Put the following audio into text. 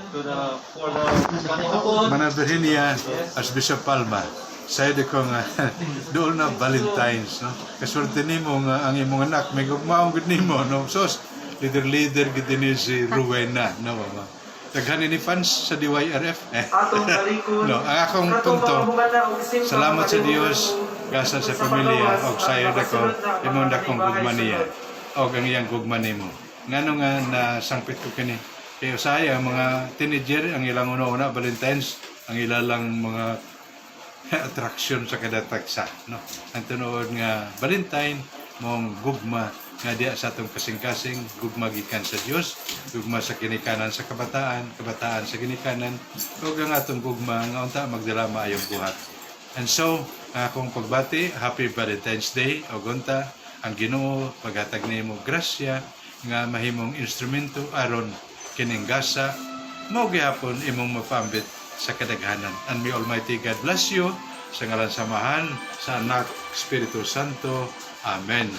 To the for the kanihapon. Manang Virginia, Archbishop Palma. Sayo ko nga doon na Valentine's, no? Kaswerte nimo nga ang imong anak may gugmaong gud nimo, no? Sos leader leader gid ni si Rowena, no, mama. Daghan ni fans sa DYRF. Eh. Atong talikod. No, ang akong Katong punto, mga humana og simpang salamat sa Dios kalibutan gasa sa sa pamilya pagawas og at sayo dako makasulod na ang imong mga dakong bahay gugma niya sulod. og ang iyang gugma nimo. Ngano nga nasangpit ko kini? Kay usahay ang mga teenager, ang ilang una-una Valentine's, ang ilalang mga attraction sa kada tagsa, no? Ang tinuod nga Valentine mong gugma nga diya sa atong kasing-kasing, gugma gikan sa Dios, gugma sa ginikanan sa kabataan, kabataan sa ginikanan, ug ang atong gugma nga unta magdala maayong buhat. And so, ang akong pagbati, Happy Valentine's Day ug unta ang Ginoo paghatag nimo grasya nga mahimong instrumento aron kining gasa mao gihapon imong mapambit sa kadaghanan. And may Almighty God bless you sa ngalan sa Amahan, sa Anak, Espiritu Santo. Amen.